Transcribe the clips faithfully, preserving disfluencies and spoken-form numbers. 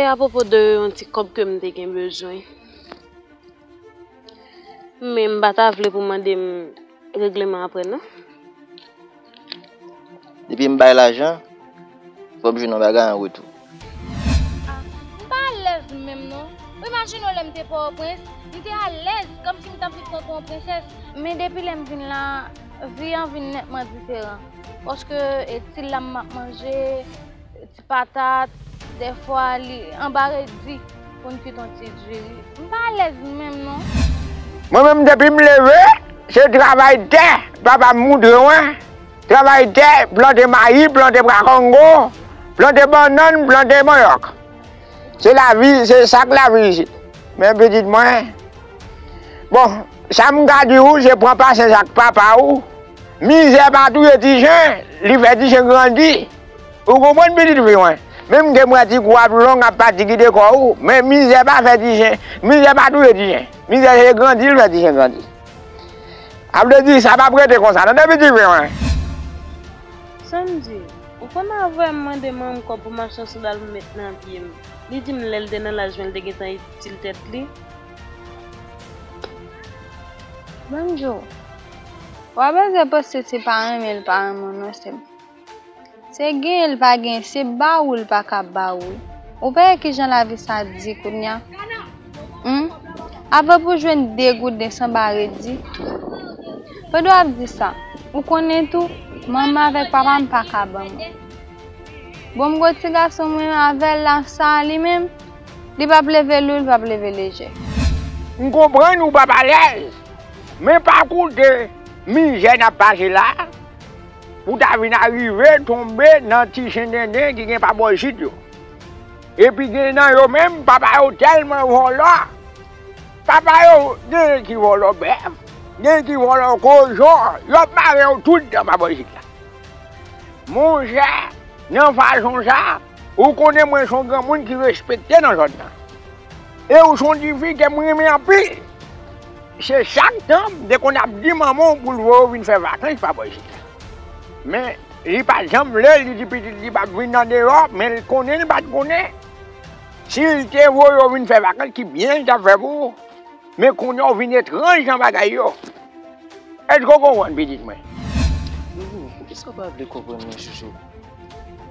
Apwopo de yon ti kòb ke m te gen bezwen. Men m pa ta vle pou mande m regleman apre, non. Depi m bay lajan, fò m jwenn yon bagay an retou. Ah, m pa alèz menm, non. Ou imajine w lè m te Pòtoprens, m te alèz, kòmsi m t ap viv tankou yon prensès. Men depi lè m vin la, vi an vin nètman diferan. Paske, e, ti lam m ap manje, ti patat, dèfwa li anba redi pou n kwit yon ti diri. M pa alèz menm, non. Mwen menm, depi m leve, se travay tè papa m moutre mwen. Travay tè, plante mayi, plante brakongo, plante bannann, plante manyòk. Se lavi, se sa k lavi isit. Men pitit mwen, bon, sa m ka di w, se pran pasyans ak papa w. Mizè pa touye ti jen, li fè ti jen grandi. Ou konprann, pitit fi mwen? Menm ke m wè ti kou ap long, ap fatige kò w, men mizè pa fè ti jen, mizè pa touye ti jen. Mizè se grandi l fè ti jen grandi. A vle di, sa p ap rete konsa, tande, pitit fi mwen. Sandy, ou konn avè m mande manman m kòb pou m achte yon sandal pou m met nan pye m. Li di m lè l te nan laj mwen, l te gentan itil tèt li. Banjo, w a bezwen panse se pa renmen l pa renmen w non, sè m. Se genyen l pa genyen, se ba ou l pa ka ba ou. Ou pa wè kijan lavi sa di kounya? Humm? Apre pou jwenn de gouden sanba redi. Pandan w ap di sa, ou konnen tou, manman avèk papa m pa ka ban mwen. Bon, m gon ti gason mwen avè l la sa li menm, li p ap leve lou, li p ap leve lejè. M konprann ou p ap alèz, men pa koute mizè n ap pase la pou ta vin arive tonbe nan ti chen denden ki gen pa bò jit yo. Epi gen nan yo menm, papa yo tèlman vòlò. Papa yo, genyen ki vòlò bèf, genyen ki vòlò kochon, y ap mare yo tout tan pa bò jit la. Monchè, nan fason sa, ou konnen mwen se yon granmoun ki respekte nan zòn nan. E ou se yon tifi ke m renmen anpil. Se chak tan, m te konn ap di manman w pou l voye w vin fè vakans pa bò isit la. Men, li pa t janm vle, li di pitit li p ap vin nan deyò, men l konnen, li pa t konnen. Si l te voye w vin fè vakans, ki byen l t ap fè pou ou. Men kounye a w vin etranj nan bagay yo. Èske w konprann, pitit mwen? Loulou, poukisa w pa vle konprann mwen, chouchou?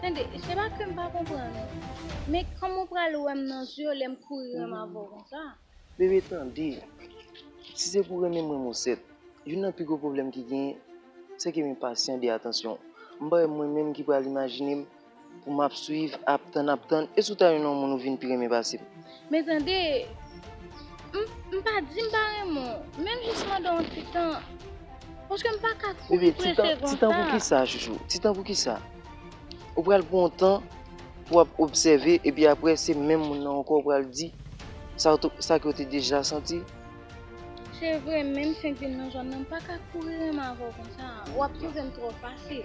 Tande, se pa ke m pa konprann ou. Men kòman w pral wè m nan zye w lè m kouri renmen avè w konsa? Bebe, tande. Si se pou renmen mwen, Mosèt, youn nan pi gwo pwoblèm ki genyen, se ke m enpasyan de atansyon. M pa wè mwen menm ki pral imajine m pou m ap swiv, ap tann, ap tann, e si w ta jwenn yon moun ou vin pi renmen pase m? Men tande, m, m pa di m pa renmen w, men m jis mande w yon ti tan, paske m pa ka kouri prese konsa. Bebe, ti tan, ti tan pou kisa, chouchou? Ti tan pou kisa? Ou pral pran yon tan pou w ap obsève, epi apre, se menm moun nan ankò ou pral di sa w te, sa ke w te deja santi. Se vre, menm si m vin nan zòn nan, m pa ka kouri renmen avè w konsa. W ap twouve m twò fasil.